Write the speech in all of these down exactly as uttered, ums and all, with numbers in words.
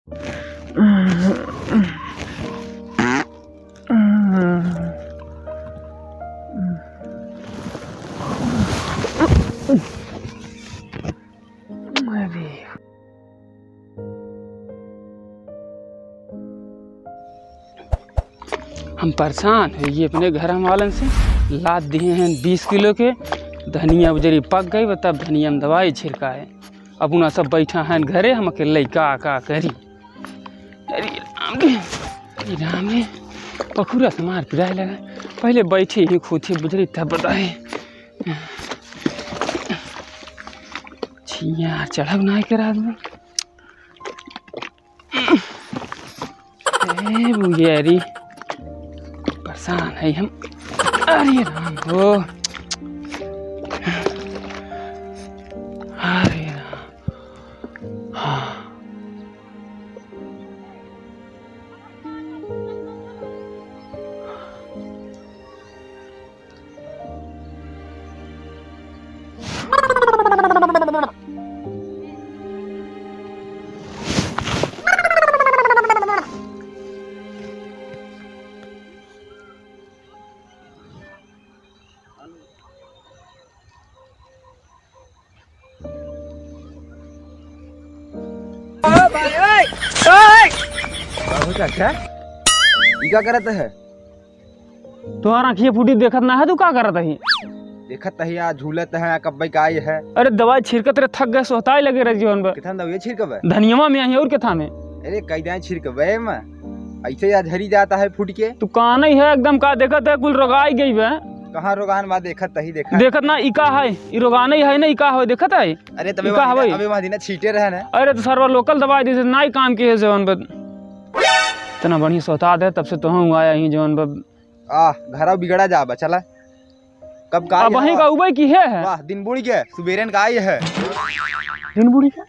अरे। हम परेशान है ये अपने घर वालन से, लाद दिए हैं बीस किलो के धनिया, उजरी पक गई बा, तब धनिया में दवाई छिड़काए। अब उन्हा सब बैठा हैं घरे, हम अकेले का का करी। अरे राम रे, अरे राम रे, पखुरा से मार पिराए लगा। पहले बैठे ही खुद ही बुजरी तब बताए। छिया चढ़ब ना के रात में। ए बुजरी, परेशान है हम। अरे राम हो, अरे राम। हाँ। बाबू चाचा, ई का करत है? तोहार आँखिया फूटी, देखत ना है तू का करत है? देखत है, आ झूलत है, आ कब्बे का आई है। अरे दवाई छिड़कत रहे, थक गए, सोहताए लगे रहे जीवन भर। कितना दवाई छिड़कबे? धनियवा में आई और कितना में? अरे कई दाएं छिड़कबे में, ऐसे या झरी जाता है फूट के। तू कहाँ नहीं है एकदम, का देखत है, कुल रोगाई गई बे। कहाँ रोगान बा? देखत तही देखा। देखत ना, ई का है? ई रोगान ही है ना, ई का है? देखत है? अरे तबे ई का वहाँ हवे? दिना, अबे वहाँ दिना छीटे रहे ना। अरे तो सरवा लोकल दवाई दे, नाई काम के है जवन बे। इतना बढ़िया सोहता दे, तब से तो हम आया ही जवन बे। आ, घरा बिगड़ा जा बा, चला। कब का अब आई वहीं हवा? का उबे की है, है? वाह, दिन बुड़ गया, सुबेरन का आई है। दिन बुड़ गया?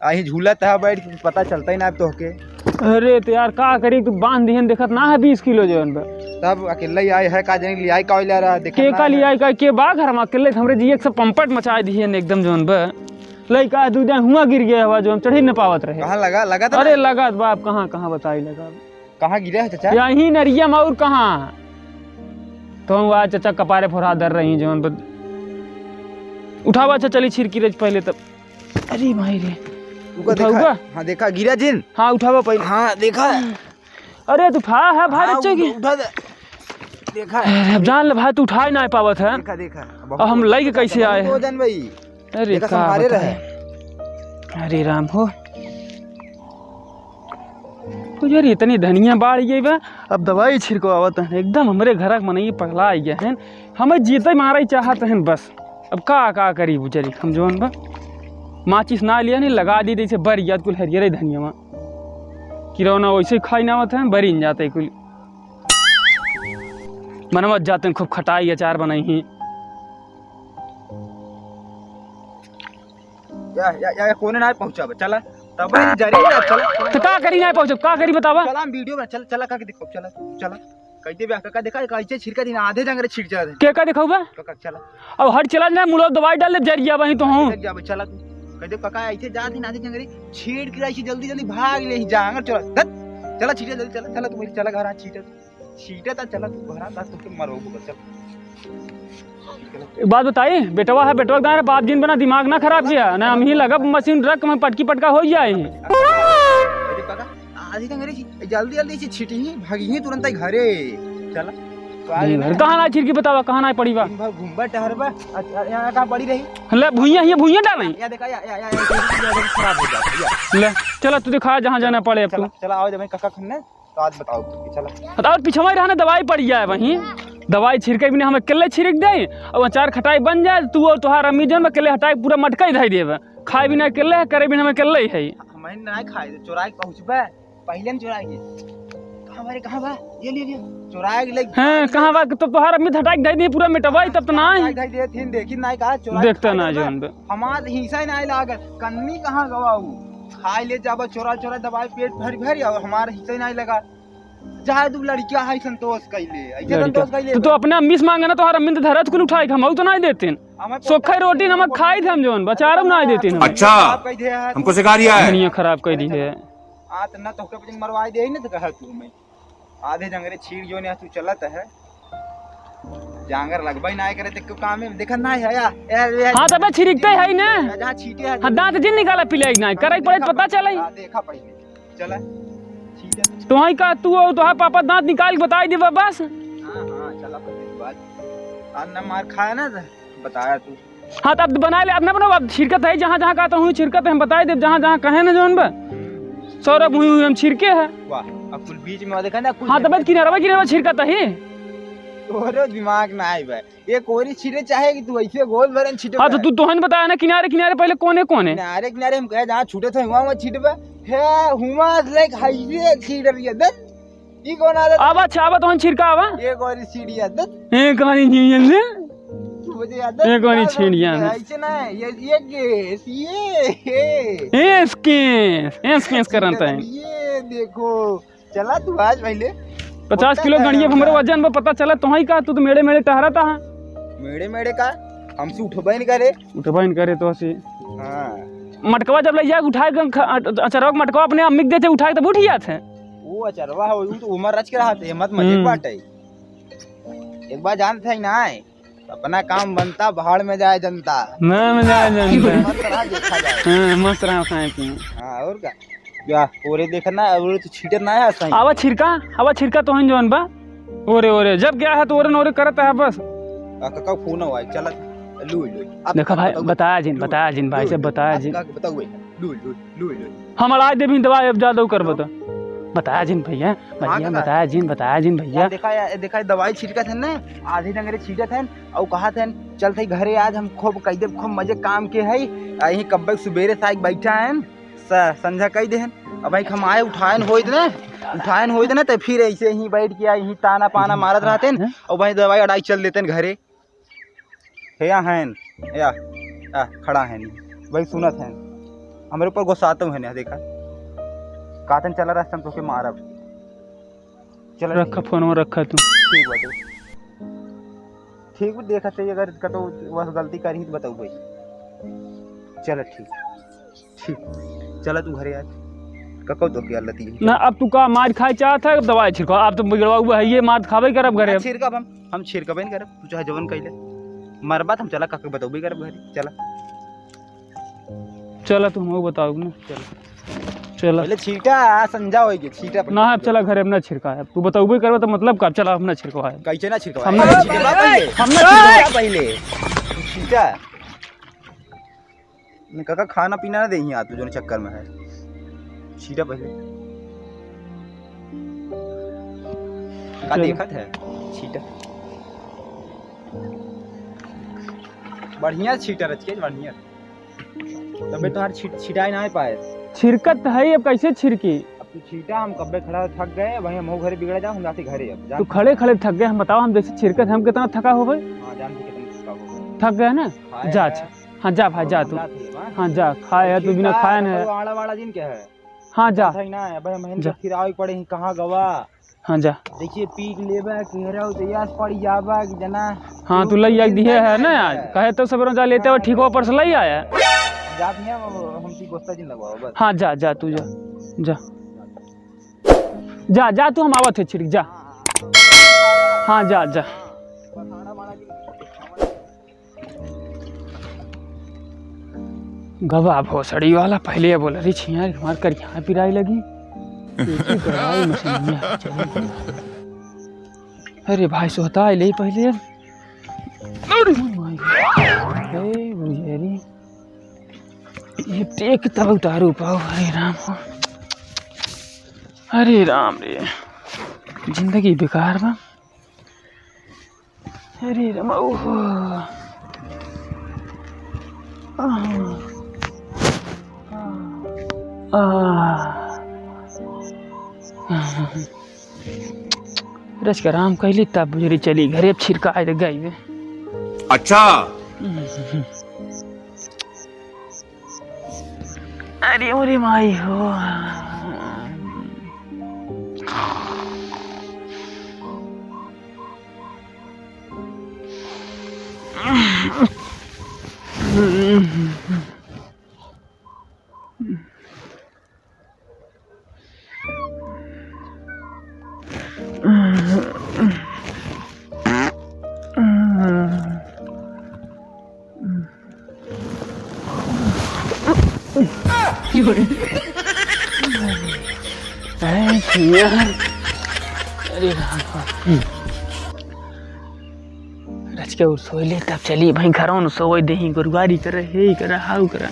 अहीं झूलत है बैठ के, पता चलता ही ना अब तोहके। अरे तो यार का करी, तू बांध दिहन, देखत ना है बीस किलो जवन बा। तब अकेले ही आए है, का जाने लियाई का ले रहा, देखत के ना का है। लियाई का, के बा घर में अकेले, हमरे जी एक से पंपट मचाए दिहन एकदम जवन बा। लइका दू जन हुआ गिर गया हवा, जवन चढ़ी न पावत रहे। कहाँ लगा? लगा था अरे ना? लगा बाप, कहाँ, कहाँ बताई लगा। कहाँ गिरा है चाचा? यहीं नरिया में, और कहाँ? तो हम वहाँ चाचा कपारे फोरा दर रही जवन पर। उठावा चाचा, चली छिड़की रज पहले तब। अरे भाई रे। रुका, उठा, देखा। उठा। हाँ, देखा, गिरा जिन। हाँ, उठावा पहले। हाँ, देखा। अरे, तू उठा, है भाई, हाँ, बच्चे की। उठा दे। देखा। अरे, अब जान ले भाई, तू उठा ही ना पावत है। देखा, देखा। अब हम लइके कैसे आए हैं? वजन भाई। अरे, देखा, का संभारे बताए। रहे। अरे राम हो। तो यार, इतनी धनिया बाढ़ गई बा, अब दवाई छिड़कवावत हैं, एकदम हमरे घर के मनई पगला गया है, हमें जीते मारे चाहत हैं बस। अब का, का करी बुजरी, हम जवन बा माचिस ना लिया नहीं, लगा दी जैसे बर गया कुल हरियर धनिया में। किरौना वैसे खाई ना आवत है, बरी न जाते कुल। मनवा जाते हैं, खूब खटाई अचार बनाई ही। या, या, या, या कोने ना पहुँचा बा, चला। तब ही जरी ना, चला। तो का करी ना पहुँचब, का करी बतावा? चला, हम वीडियो में, चल, चला, का के देखो, चला, चला। कैसे बे, काका देखा, कैसे छिड़का दिन आधे जंगरे छिड़ चला दे। के का देखौबा? काका, चला। अब हट चला ना, मुलो दवाई डाल दे, जरिया वहीं तो हूँ। जरिया बा, चला तू। कह दे, काका, ऐसे जा दिन आधे जंगरे छिड़ के ऐसे जल्दी, जल्दी भाग ले, जांगर चला। धत। चला, छिड़े जल्दी, चला, चला, तू मेरी चला घर आ, छिड़े। छीटे ता चला तू घरा, बस तोके मरवाबो कर, चल। एक बात बताई, बेटवा है, बेटवा के दाएं बाप जिन बना, दिमाग ना खराब किया, ना हम ही लगब मशीन रख, हम पटकी पटका हो जाए। अरे काका, आज ही तो अंग्रेजी, जल्दी जल्दी से छीटी ही, भागी ही तुरंत ही घरे। चला। तो आज नहीं, ना कहाँ ना छिड़की बतावा, कहाँ ना पड़ी बा? दिन भर घूमबा टहरबा, अच्छा, यहाँ कहाँ पड़ी रही? ले भुइया, ये भुइया डाल रही। या देखा, या, या, या, या, खराब हो जाता है, या। ले, चला तू दिखा जहाँ जाना पड़े अब चला, तू। चला, आओ जब मैं काका खन्ने। तो आज बताओ, चला। बताओ, पीछे में रहने दवाई पड़ जाए वहीं। दवाई छिड़के बिना हम अकेले छिड़क दे, और अचार खटाई बन जाए, तू और तोहार अम्मी जौन बा अकेले हटाई पूरा मटका ही धई देबे। खाए बिना अकेले है, करे बिना हम अकेले ही है। हम नहीं खाए, चुराए के पहुँचबे, पहले न चुराए के। कहाँ बा रे, कहाँ बा? ये लिए, लिए। चुराए के ले हैं, कहाँ बा? तो तोहार अम्मी हटाई धई दे पूरा मिटवाई, तब तो ना है। हटाई धई दे, थीन देखी ना का, चुराए देखता खाए ना बा। जौन बा। हमार हिस्सा ही ना लागत, कन्नी कहाँ गवा उ? खाए ले जाबा चोरा चोरा दवाई पेट भर भर, और हमार हिस्सा ही ना लगा। जाए दू लड़किया है संतोष कैले, ऐसे लड़का। संतोष कैले। तू तो अपने अम्मी से मांगे ना, तोहार अम्मी तो धरत कुल उठाई, हम तो नहीं देते। हमें सोखे रोटी नमक खाई थे हम जौन, बचारो नहीं देते हम। अच्छा, आप कह दे यार। हमको सिखा रिया है। दुनिया खराब कर दी है। हाँ, तो ना तोहके पचंग मरवाई दे ही ना, तो कहा तू मैं। आधे जंगरे छीड़ जो ने तू चलत है। जांगर लगबई ना करे, ते क्यों काम में देखत ना है, या, या, या। हाँ, तबे छिड़कते है ना। जहाँ छीटे है, हाँ, दांत जिन निकाला पिलाई ना, करे पड़े, पता चले। हाँ, देखा पहले। चला, ठीक है। तोहई का तू और तोहार पापा दांत निकाल के बताई देबा बस। हाँ, हाँ, चला, पहले की बात। अन्न मार खाया ना, बताया तू। हाँ, तो अब बनाए ले, अब ना बनाओ, अब छिड़कत है, जहाँ, जहाँ कहता हूँ छिड़कत है, हम बताई देब, जहाँ, जहाँ कहे ना जौन बा। सौरभ हुई, हुई हम छिड़के है। वाह, अब कुल बीच में देखा ना, कुल हाँ, तब किनारवा, किनारवा छिड़कत है। तोरो दिमाग ना आई बा। एक ओरी छीटे चाहे कि तू ऐसे गोल भरन छीटे हाँ, तो बा। तू तोहन बताया ना, किनारे, किनारे पहले कोने, कोने? किनारे, किनारे हम कहे, जहाँ छूटे थे, हुआ, हुआ छीटे बा। हे, हुआ, लाइक, हाईवे छीट रही है, देख। ई कौन आदत? अब अच्छा, अब तोहन छिड़का, आवा। एक ओरी छीट गया, देख। ए, कहानी छीट गया, देख। तू मुझे याद है? एक ओरी छीट गया, देख। ऐसे ना, ये, ये गैस, ये, ये। एस केस, एस केस करता है। ये देखो, चला तू आज पहले। पचास किलो गणिया हमरे वजन में पता चला, तोहई का, तू तो मेड़े मेड़े टहरत हा। मेड़े मेड़े का? हमसे उठबे नहीं करे। उठबे नहीं करे तो से। हाँ। मटकवा जब ले जाके उठाए के ख-, अच-, अचरवा के मटकवा अपने अम्मी के देते उठाए तब उठ जात है। वो अचरवा है, वो तो उमर रच के रहत है, मत मजे हम्म। बाटे। एक बार जानते हैं ना, अपना काम बनता, भाड़ में जाए जनता। ना में जाए जनता। मस्त रहा, देखा जाए। हाँ, मस्त रहा खाए पिए। हाँ, और का? या, ओरे देखा ना, ओरे तो छीटत ना है सही। आवा छिड़का, आवा छिड़का तोहन जौन बा। ओरे, ओरे, जब गया है तो ओरे नोरे करत है बस। आ, काका फोन हुआ है, चलत, लू, लू। अब देखा भाई, बताओ। बताया जिन, लू, बताया जिन भाई लू, से, लू। बताया अब जिन। काका बताओ भाई, लू, लू। लू, लू। हम अड़ाई देबी दवाई, अब ज्यादा उ करबो तो। बताया जिन भैया, हाँ, भैया, काका। बताया जिन, बताया जिन भैया। या देखा, या, देखा, दवाई छिड़कत है ना, आधे डंगरे छीटत है, और कहत है, "चल थई घरे, आज हम खूब कई देब, खूब मजे काम के है।" आ यहीं कब्बे सुबेरे से आइके बैठा है, स-, संझा कई देहन। अब भाई हम आए उठायन होइत ना, उठायन होइत ना, तो फिर ऐसे ही बैठ के यहीं ताना पाना मारत रहते हैं, और भाई दवाई अड़ाई चल देते हैं घरे। हे या हैं, या, या, खड़ा हैं, वही सुनत हैं, हमरे ऊपर गुस्साते हैं, देखा, कातन चला रास्ता में तोके मारब। चला रखा ठीक। फोन रखा तू। ठीक बाटे। ठीक बा, देखा चाहिए, अगर कतो बस गलती करी तो बताऊ भाई। चला ठीक। ठीक, चला तू घरे आज। कको तो क्या लती है? ना, अब तू का मार खाए चाहत है, अब दवाई छिड़को। अब तो बिगड़वा हुआ है, ये मार खाबे करब घरे। ना, छिड़कब हम, हम छिड़कबे नहीं करब। तू चाहे जवन कइले, मरबा त हम चला काका बतौबे करब घरे। चला। चला, तू हमहू बताऊ ना। चला। चला। पहले छीटा, संझा होई गे, छीटा पर ना, अब चला घरे, अब ना छिड़का है। तू बतौबे करबा तो मतलब का? चला, अब ना छिड़कवा है। कैसे ना छिड़कवा? हम ना छिड़कवा पहले। हम ना छिड़कवा पहले। छीटा। नहीं, काका, खाना पीना ना देही आ तू, जोन चक्कर में है। छीटा पहले। का चलो। देखत है? छीटा। बढ़िया छीटा रच के, बढ़िया। तबे तोहार छीट-, छिटाए ना पाए। छिरकत है, अब कैसे छिरकी? अब तू छीटा, हम कब्बे खड़ा थक गए, वहीं हम घरे बिगड़ जाओ, हम जाते घरे अब। जा। तू खड़े खड़े थक गए, हम बताओ, हम जैसे छिरकत, हम कितना थका हो गए? हाँ, जान के कितना थका हो गए। थक गए ना? खाए जा, है। अच्छा। हाँ, जा भाई, जा तू। हाँ, जा, खाए है, तू बिना खाए ना है। आड़ा वाड़ा जिन क्या है? हाँ, जा। सही ना है, भाई, हम जा। फिर आवे पड़े ही, कहाँ गवा? हाँ, जा। देखिए, पी के लेबा, कि हराऊ तो यास पड़ जाबा, कि जना। हाँ, तू लई आके दिहे है ना आज। कहे तो सबरो जा लेते हो, हाँ। ठीक हो, पर से लई आया। जात नहीं है, वो हम ती गुस्सा जिन लगवाओ, बस। हाँ, जा, जा, तू जा। जा। जा, जा, तू हम आवत है, छिड़क, जा। हाँ, जा, जा। गवा भोसड़ी वाला पहले ये बोला रही छिया हमार करिया पिराई लगी। एक ही पिराई मशीनिया चली गई। अरे भाई सोता है ले पहले। अरे माई। ए बुझेरी। ये टेक तब उतारू पाओ। अरे राम। अरे राम रे। जिंदगी बेकार बा। अरे रमा, ओहो। आह। आह। रच के आराम कैली, तब बुझरी चली घरे, अब छिरका आए तो गई बे। अच्छा। अरे, अरे माई हो। अरे यार। अरे राम राम। रच के उ सोइले तब चली भाई घरवा न सोवै देही, गुरुवारी करे, हे करे, हाउ करे।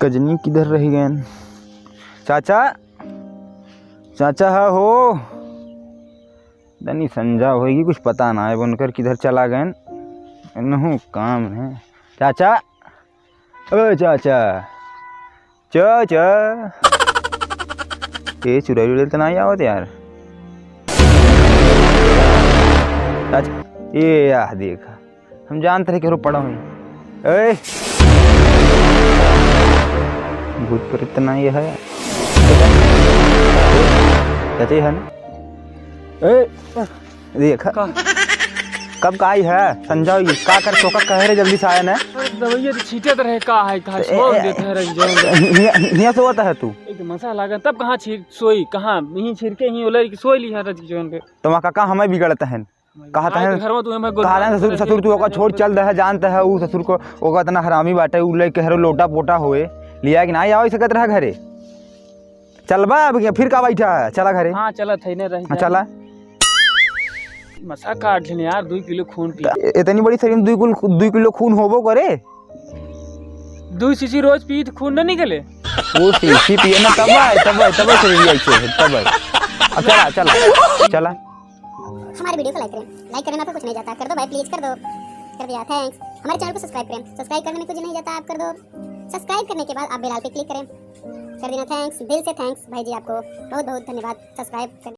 कजनी किधर रहि गएन? चाचा, चाचा हा हो? तनी संझा होइगी, कुछ पता ना है उनकर किधर चला गएन। इनहू काम है। चाचा, ओ चाचा, चाचा। ए चुड़ैल उड़ैल त नाहीं आवत यार। चाचा, ए आह देखा। हम जानत रहे केहरो पड़ा होई। ए! भूत प्रेत त नाहीं है। चाची है ना? ए! देखा। का? कब का आई है? संझा होई। का कर सोका कहे रे जल्दी से आया ना। अरे दवाइया तो छीटत रहे, का है, का ए, छोड़ ए, देते हैं रे, जो हिया, हिया सोवत है तू। एक मसा लागन, तब कहाँ छीट, सोई, कहाँ? यहीं छिड़के, यहीं ओलर के सोई ली है रज के जौन पे। तो वहाँ का, का हमें बिगड़त है? कहत है, घर में तू हमें कहत है, ससुर, ससुर, तू ओका छोड़, चल दे, जानत है, ऊ ससुर को, ओका इतना हरामी बाटे, ऊ लइके हरो लोटा पोटा होए, लिया कि ना आवे सकत रहा घरे। चलबा अब, फिर का बैठा है, चला घरे। हाँ, चलत है, ने रह हाँ, जा। चला। मसा काट लेने यार, दुई किलो खून पी। त-, इतनी बड़ी शरीर में दुई कुल, दुई किलो खून होबो करे? दुई शीशी रोज पी त खून न निकले? वो शीशी पिए ना, तब आए, तब आए, तब आए शरीर ऐसे है, तब आए। अब चला, चला, चला। हमारे वीडियो को लाइक करें। लाइक करने में आपको कुछ नहीं जाता, कर दो भाई, प्लीज कर दो। कर दिया, थैंक्स। हमारे चैनल को सब्सक्राइब करें। सब्सक्राइब करने में कुछ नहीं जाता, आप कर दो। सब्सक्राइब करने के बाद आप बेल आइकन पे क्लिक करें। कर देना, थैंक्स, दिल से थैंक्स भाई जी, आपको बहुत बहुत धन्यवाद सब्सक्राइब करने